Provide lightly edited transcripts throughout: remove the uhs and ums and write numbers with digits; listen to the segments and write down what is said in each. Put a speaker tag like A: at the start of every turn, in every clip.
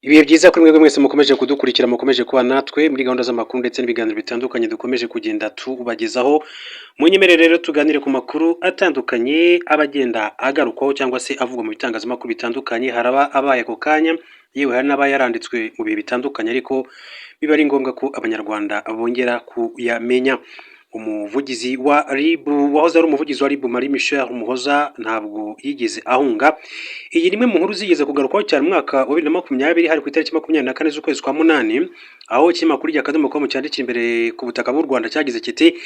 A: Ibihe byiza kuri mwebwe mwese mukomeje kudukurikira, mukomeje kuba natwe muri gahunda z'amakuru ndetse n'ibiganiro bitandukanye dukomeje kugenda tubagezaho. Munyemerere rero tuganire ku makuru atandukanye aba agenda agarukwaho cyangwa se avugwa mu bitangazamakuru bitandukanye. Haraba abaye ako kanya, yewe hari n'aba yaranditswe mu bihe bitandukanye, ariko biba ari ngombwa ko Abanyarwanda bongera kuyamenya. Umuvugizi wa RIB, wahoze ari umuvugizi wa RIB, Marie Michel Umuhoza, ntabwo yigeze ahunga. Iyi ni imwe mu nkuru zigeze kugarukwaho cyane mu mwaka wa 2020, hari ku itariki 24 z'ukwezi kwa munani, aho ikinyamakuru rya Akadomo com cyandikira imbere ku butaka bw'u Rwanda cyagize kiti: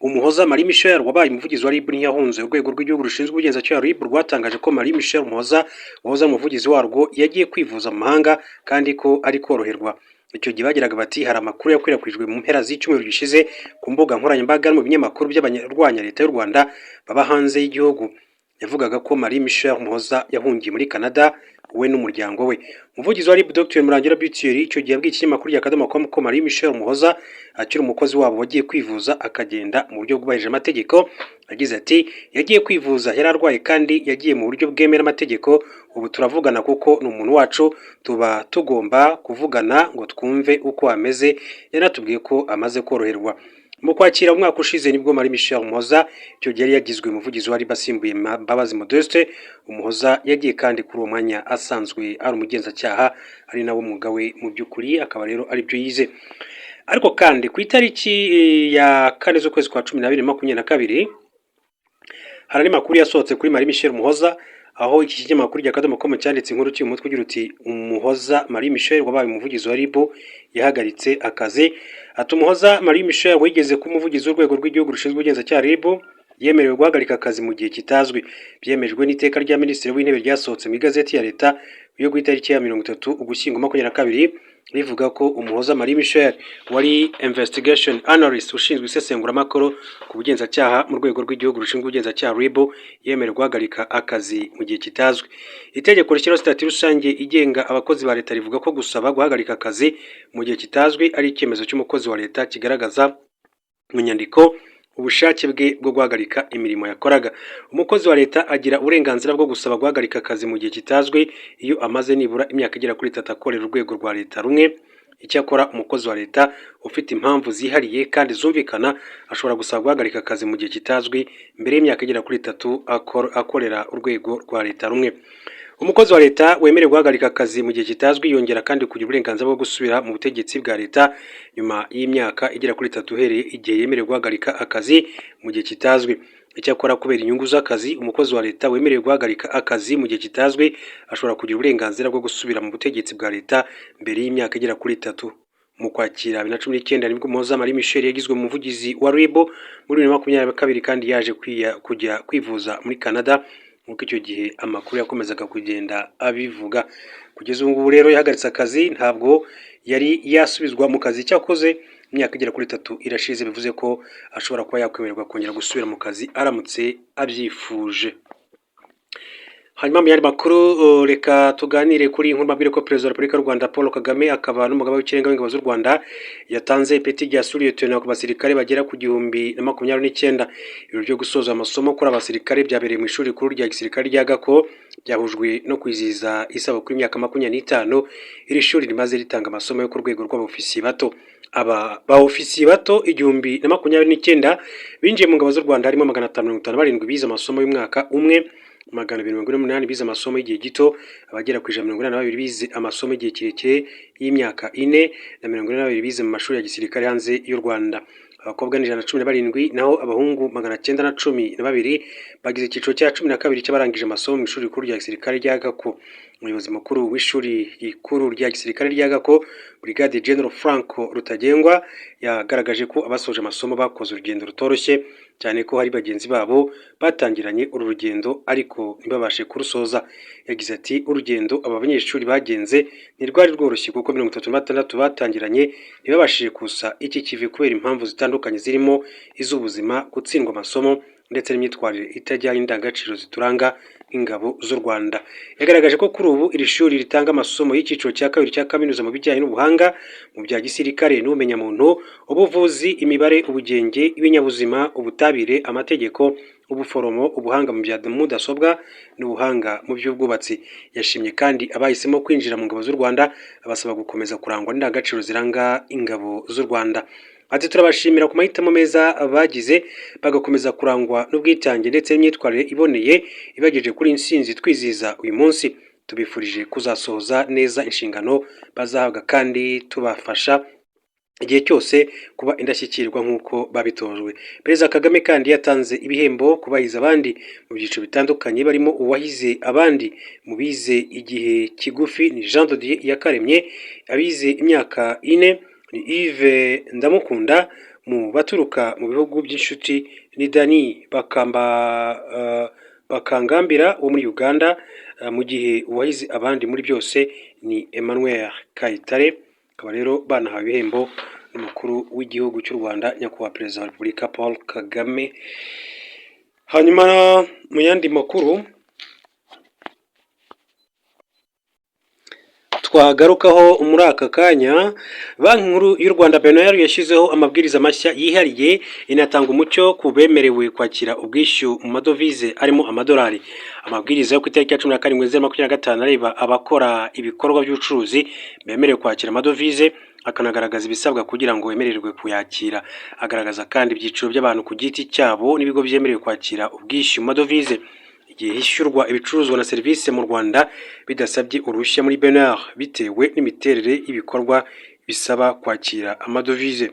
A: "Umuhoza Marie Michel wabaye umuvugizi wa RIB ntiyahunze." Urwego rw'Igihugu rushinzwe Ubugenzacyaha RIB rwatangaje ko Marie Michel Umuhoza wahoze ari umuvugizi warwo yagiye kwivuza mu mahanga kandi ko ari koroherwa. Icyo gihe bagiraga bati: "Hari amakuru yakwirakwijwe mu mpera z'icyumweru gishize ku mbuga nkoranyambaga no mu binyamakuru by'abarwanya leta y'u Rwanda baba hanze y'igihugu, yavugaga ko Marie Michel Umuhoza yahungiye muri Canada we n'umuryango we." Umuvugizi wa RIB, Dr Murangira B. Thierry, icyo gihe yabwiye ikinyamakuru rya Akadomo com ko Marie Michel Umuhoza akiri umukozi wabo, wagiye kwivuza akagenda mu buryo bwubahirije amategeko. Yagize ati: "Yagiye kwivuza, yari arwaye kandi yagiye mu buryo bwemera amategeko. Ubu turavugana kuko ni umuntu wacu, tuba tugomba kuvugana ngo twumve uko ameze. Yanatubwiye ko amaze koroherwa." Mu Kwakira umwaka ushize nibwo Marie Michel Umuhoza, icyo gihe yari yagizwe umuvugizi wa RIB asimbuye Mbabazi Modeste. Umuhoza yagiye kandi kuri uwo mwanya asanzwe ari umugenzacyaha, ari nawo mwuga we mu by'ukuri, akaba rero aribyo yize. Ariko kandi ku itariki ya 4 z'ukwezi kwa 12 22, hari andi makuru yasohotse kuri Marie Michel Umuhoza, aho iki kinyamakuru rya Akadomo com cyanditse inkuru cy'uyu mutwe ugira uti: "Umuhoza Marie Michel wabaye umuvugizi wa RIB yahagaritse akazi." Ati: "Umuhoza Marie Michel wigeze kuba umuvugizi w'Urwego rw'Igihugu rushinzwe Ubugenzacyaha RIB yemerewe guhagarika akazi mu gihe kitazwi. Byemejwe n'iteka rya Minisitiri w'Intebe ryasohotse mu igazeti ya Leta yo ku itariki ya 30 Ugushyingo 22, rivuga ko Umuhoza Marie Michel wari investigation analyst, ushinzwe isesenguramakuru ku bugenzacyaha mu Rwego rw'Igihugu rushinzwe Ubugenzacyaha RIB, yemerewe guhagarika akazi mu gihe kitazwi. Itegeko rishyiraho sitati rusange igenga abakozi ba leta rivuga ko gusaba guhagarika akazi mu gihe kitazwi ari icyemezo cy'umukozi wa leta kigaragaza mu nyandiko ubushake bwe bwo guhagarika imirimo yakoraga. Umukozi wa leta agira uburenganzira bwo gusaba guhagarika akazi mu gihe kitazwi iyo amaze nibura imyaka igera kuri 3 akorera urwego rwa leta rumwe. Icyakora umukozi wa leta ufite impamvu zihariye kandi zumvikana ashobora gusaba guhagarika akazi mu gihe kitazwi mbere y'imyaka igera kuri 3 akorera urwego rwa leta rumwe. Umukozi wa leta wemerewe guhagarika akazi mu gihe kitazwi yongera kandi kugira uburenganzira bwo gusubira mu butegetsi bwa leta nyuma y'imyaka igera kuri 3 uhereye igihe yemerewe guhagarika akazi mu gihe kitazwi. Icyakora kubera inyungu z'akazi, umukozi wa leta wemerewe guhagarika akazi mu gihe kitazwi ashobora kugira uburenganzira bwo gusubira mu butegetsi bwa leta mbere y'imyaka igera kuri 3. Mu Kwakira 2019 nibwo Umuhoza Marie Michel yagizwe umuvugizi wa RIB. Muri 2022 kandi yaje kujya kwivuza muri Canada, nk'uko icyo gihe amakuru yakomezaga kugenda abivuga. Kugeza ubu ngubu rero yahagaritse akazi, ntabwo yari yasubizwa mu kazi. Cyakoze imyaka igera kuri 3 irashize, bivuze ko ashobora kuba yakwemererwa kongera gusubira mu kazi aramutse abyifuje. Hanyuma mu yandi makuru, reka tuganire kuri iyi nkuru. Mbabwire ko Perezida wa Repubulika y'u Rwanda Paul Kagame, akaba n'umugaba w'Ikirenga w'Ingabo z'u Rwanda, yatanze ipeti rya sous-lieutenant ku basirikare bagera ku 1029. Ibirori byo gusoza amasomo kuri abasirikare byabereye mu ishuri rikuru rya gisirikare rya Gako, byahujwe no kwizihiza isabukuru y'imyaka 25 iri shuri rimaze ritanga amasomo yo ku rwego rw'abofisiye bato. Aba ba ofisiye bato 1029 binjiye mu ngabo z'u Rwanda, harimo 557 bize amasomo y'umwaka umwe, 248 bize amasomo y'igihe gito, abagera ku 182 bize amasomo y'igihe kirekire y'imyaka 4, na 42 bize mu mashuri ya gisirikare hanze y'u Rwanda. Abakobwa ni 117, naho abahungu 912 bagize icyiciro cya 12 cy'abarangije amasomo mu ishuri rikuru rya gisirikare rya Gako. Umuyobozi mukuru w'ishuri rikuru rya gisirikare rya Gako, Brigadier General Franco Rutagengwa, yagaragaje ko abasoje amasomo bakoze urugendo rutoroshye, cyane ko hari bagenzi babo batangiranye uru rugendo ariko ntibabashe kurusoza. Yagize ati: "Urugendo aba banyeshuri bagenze ntirwari rworoshye, kuko 36 batangiranye ntibabashije kusa iki kivi kubera impamvu zitandukanye zirimo iz'ubuzima, gutsindwa amasomo ndetse n'imyitwarire itajyanye n'indangagaciro zituranga Ingabo z'u Rwanda. Yagaragaje ko kuri ubu iri shuri ritanga amasomo y'icyiciro cya kabiri cya kaminuza mu bijyanye n'ubuhanga mu bya gisirikare n'ubumenyamuntu, ubuvuzi, imibare, ubugenge, ibinyabuzima, ubutabire, amategeko, ubuforomo, ubuhanga mu bya mudasobwa n'ubuhanga mu by'ubwubatsi. Yashimye kandi abahisemo kwinjira mu ngabo z'u Rwanda, abasaba gukomeza kurangwa n'indangagaciro ziranga ingabo z'u Rwanda. Ati: "Turabashimira ku mahitamo meza bagize, bagakomeza kurangwa n'ubwitange ndetse n'imyitwarire iboneye ibagejeje kuri iyi ntsinzi twizihiza uyu munsi. Tubifurije kuzasohoza neza inshingano bazahabwa kandi tubafasha igihe cyose kuba indashyikirwa nk'uko babitojwe." Perezida Kagame kandi yatanze ibihembo ku bahize abandi mu byiciro bitandukanye, barimo uwahize abandi mu bize igihe kigufi ni Jean de Dieu Iyakaremye, abize imyaka 4 ni Yves Ndamukunda, mu baturuka mu bihugu by'inshuti ni Dani Bakangambira wo muri Uganda, mu gihe uwahize abandi muri byose ni Emmanuel Kayitare. Akaba rero banahawe ibihembo n'umukuru w'igihugu cy'u Rwanda, Nyakubahwa Perezida wa Repubulika Paul Kagame. Hanyuma mu yandi makuru twagarukaho muri aka kanya, Banki Nkuru y'u Rwanda BNR yashyizeho amabwiriza mashya yihariye, inatanga umucyo ku bemerewe kwakira ubwishyu mu madovize arimo amadolari. Amabwiriza yo ku itariki ya 17 Nzeri 25 areba abakora ibikorwa by'ubucuruzi bemerewe kwakira amadovize, akanagaragaza ibisabwa kugira ngo wemererwe kuyakira. Agaragaza kandi ibyiciro by'abantu ku giti cyabo n'ibigo byemerewe kwakira ubwishyu mu madovize igihe hishyurwa ibicuruzwa na serivisi mu Rwanda bidasabye uruhushya muri BNR, bitewe n'imiterere y'ibikorwa bisaba kwakira amadovize.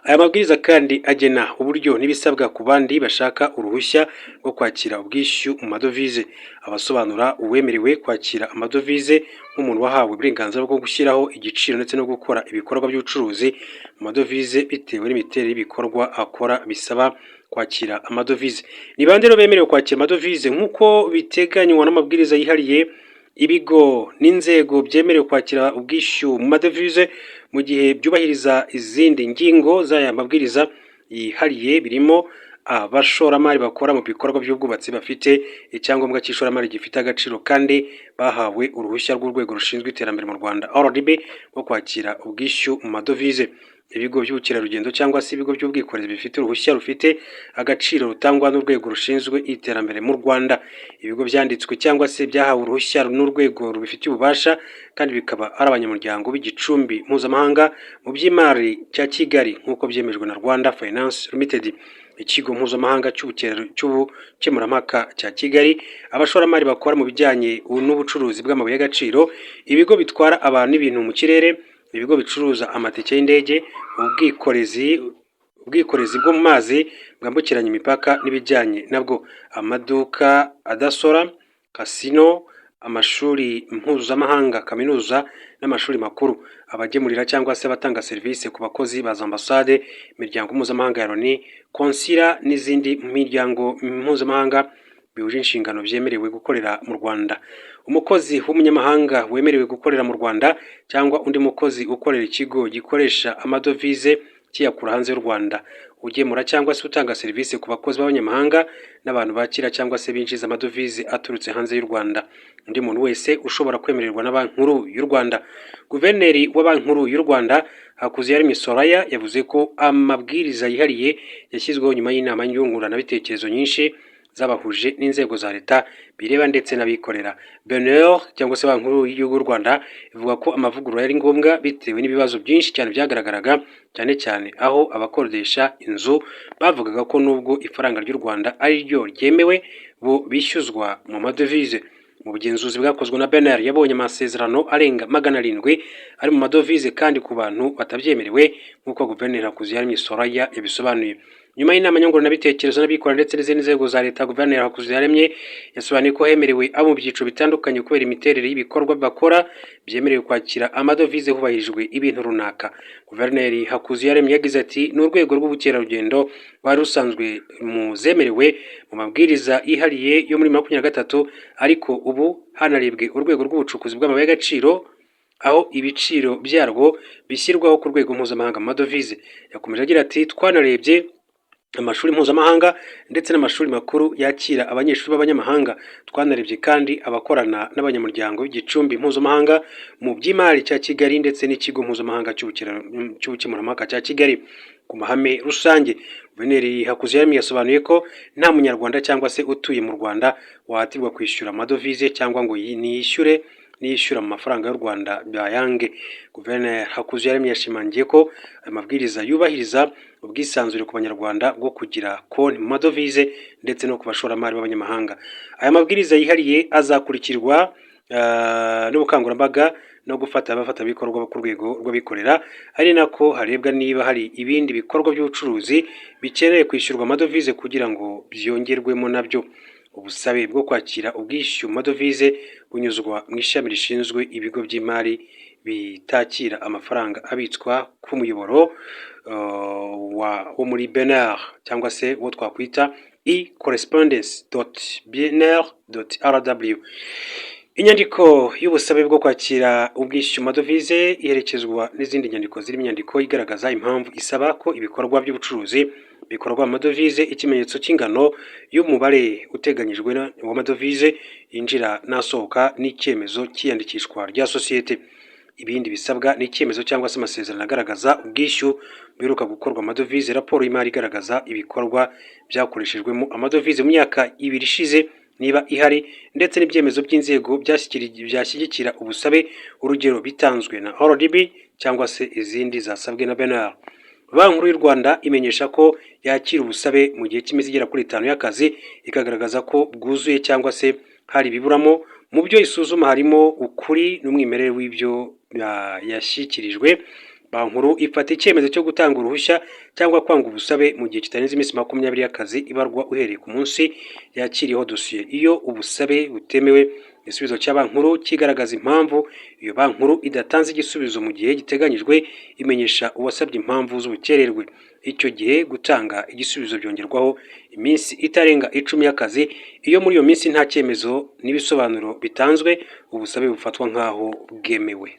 A: Aya mabwiriza kandi agena uburyo n'ibisabwa ku bandi bashaka uruhushya rwo kwakira ubwishyu mu madovize. Abasobanura uwemerewe kwakira amadovize nk'umuntu wahawe uburenganzira bwo gushyiraho igiciro ndetse no gukora ibikorwa by'ubucuruzi mu madovize bitewe n'imiterere y'ibikorwa akora bisaba kwakira amadovize. Ni bande rero bemerewe kwakira amadovize nk'uko biteganywa n'amabwiriza yihariye? Ibigo n'inzego byemerewe kwakira ubwishyu mu madovize mu gihe byubahiriza izindi ngingo z'aya mabwiriza yihariye birimo abashoramari bakora mu bikorwa by'ubwubatsi bafite icyangombwa cy'ishoramari gifite agaciro kandi bahawe uruhushya rw'urwego rushinzwe iterambere mu Rwanda RDB rwo kwakira ubwishyu mu madovize. Ibigo by'ubukerarugendo cyangwa se ibigo by'ubwikorezi bifite uruhushya rufite agaciro rutangwa n'urwego rushinzwe iterambere mu Rwanda. Ibigo byanditswe cyangwa se byahawe uruhushya n'urwego rubifitiye ububasha kandi bikaba ari abanyamuryango b'igicumbi mpuzamahanga mu by'imari cya Kigali nk'uko byemejwe na Rwanda Finance Limited, ikigo mpuzamahanga cy'ubukemurampaka cya Kigali. Abashoramari bakora mu bijyanye n'ubucuruzi bw'amabuye y'agaciro, ibigo bitwara abantu n'ibintu mu kirere, ibigo bicuruza amatike y'indege, ubwikorezi bwo mu mazi bwambukiranya imipaka n'ibijyanye nabwo, amaduka adasora, kasino, amashuri mpuzamahanga, kaminuza n'amashuri makuru, abagemurira cyangwa se abatanga serivisi ku bakozi ba za ambasade, imiryango mpuzamahanga ya Loni, konsila n'izindi miryango mpuzamahanga bihuje inshingano byemerewe gukorera mu Rwanda. Umukozi w'umunyamahanga wemerewe gukorera mu Rwanda cyangwa undi mukozi ukorera ikigo gikoresha amadovize kiyakura hanze y'u Rwanda, ugemura cyangwa se utanga serivisi ku bakozi b'abanyamahanga n'abantu bakira cyangwa se binjiza amadovize aturutse hanze y'u Rwanda. Undi muntu wese ushobora kwemererwa na Banki Nkuru y'u Rwanda. Guverineri wa Banki Nkuru y'u Rwanda Hakuziyaremye Soraya yavuze ko amabwiriza yihariye yashyizweho nyuma y'inama nyunguranabitekerezo nyinshi zabahuje n'inzego za leta bireba ndetse n'abikorera. BNR cyangwa se Banki Nkuru y'igihugu y'u Rwanda ivuga ko amavugurura yari ngombwa bitewe n'ibibazo byinshi cyane byagaragaraga, cyane cyane aho abakodesha inzu bavugaga ko nubwo ifaranga ry'u Rwanda ari ryo ryemewe, bo bishyuzwa mu madovize. Mu bugenzuzi bwakozwe na BNR yabonye amasezerano arenga 700 ari mu madovize kandi ku bantu batabyemerewe, nk'uko Guverineri Hakuziyaremye Soraya yabisobanuye. Nyuma y'inama nyunguranabitekerezo n'abikorera ndetse n'izindi nzego za leta, Guverineri Hakuziyaremye yasobanuye ko hemerewe abo mu byiciro bitandukanye kubera imiterere y'ibikorwa bakora byemerewe kwakira amadovize hubahirijwe ibintu runaka. Guverineri Hakuziyaremye yagize ati: "Ni urwego rw'ubukerarugendo rwari rusanzwe mu zemerewe mu mabwiriza yihariye yo muri 23, ariko ubu hanarebwe urwego rw'ubucukuzi bw'amabuye y'agaciro aho ibiciro byarwo bishyirwaho ku rwego mpuzamahanga mu madovize." Yakomeje agira ati: "Twanarebye Amashuri mpuzamahanga ndetse n'amashuri makuru yakira abanyeshuri b'abanyamahanga. Twanarebye kandi abakorana n'abanyamuryango b'igicumbi mpuzamahanga mu by'imari cya Kigali ndetse n'ikigo mpuzamahanga cy'ubukemurampaka cya Kigali. Ku mahame rusange, Guverineri Hakuziyaremye yasobanuye ko nta Munyarwanda cyangwa se utuye mu Rwanda wahatirwa kwishyura amadovize cyangwa ngo niyishyure niyishyura mu mafaranga y'u Rwanda bayange. Guverineri Hakuziyaremye yashimangiye ko aya mabwiriza yubahiriza ubwisanzure ku Banyarwanda bwo kugira konti mu madovize ndetse no ku bashoramari b'abanyamahanga. Aya mabwiriza yihariye azakurikirwa n'ubukangurambaga no gufata abafatanyabikorwa ku rwego rw'abikorera, ari nako harebwa niba hari ibindi bikorwa by'ubucuruzi bikeneye kwishyurwa amadovize kugira ngo byongerwemo nabyo. Ubusabe bwo kwakira ubwishyu mu madovize bunyuzwa mu ishami rishinzwe ibigo by'imari bitakira amafaranga abitswa ku muyoboro wo muri BNR cyangwa se uwo twakwita ecorrespondence.bnr.rw. Inyandiko y'ubusabe bwo kwakira ubwishyu mu madovize iherekezwa n'izindi nyandiko zirimo inyandiko igaragaza impamvu isaba ko ibikorwa by'ubucuruzi bikorwa mu madovize, ikimenyetso cy'ingano y'umubare uteganyijwe w'amadovize yinjira n'asohoka n'icyemezo cy'iyandikishwa rya sosiyete. Ibindi bisabwa ni icyemezo cyangwa se amasezerano agaragaza ubwishyu buheruka gukorwa amadovize, raporo y'imari igaragaza ibikorwa byakoreshejwemo amadovize mu myaka 2 ishize niba ihari, ndetse n'ibyemezo by'inzego byashyigikira ubusabe, urugero bitanzwe na RDB cyangwa se izindi zasabwe na BNR. Banki Nkuru y'u Rwanda imenyesha ko yakira ubusabe mu gihe cy'iminsi igera kuri 5 y'akazi, ikagaragaza ko bwuzuye cyangwa se hari ibiburamo. Mu byo isuzuma harimo ukuri n'umwimerere w'ibyo yashyikirijwe. Banki Nkuru ifata icyemezo cyo gutanga uruhushya cyangwa kwanga ubusabe mu gihe kitarenze iminsi 20 y'akazi ibarwa uhereye ku munsi yakiriyeho dosiye. Iyo ubusabe butemewe, igisubizo cya Banki Nkuru kigaragaza impamvu. Iyo Banki Nkuru idatanze igisubizo mu gihe giteganyijwe, imenyesha uwasabye impamvu z'ubukererwe. Icyo gihe gutanga igisubizo byongerwaho iminsi itarenga 10 y'akazi. Iyo muri iyo minsi nta cyemezo n'ibisobanuro bitanzwe, ubusabe bufatwa nk'aho bwemewe.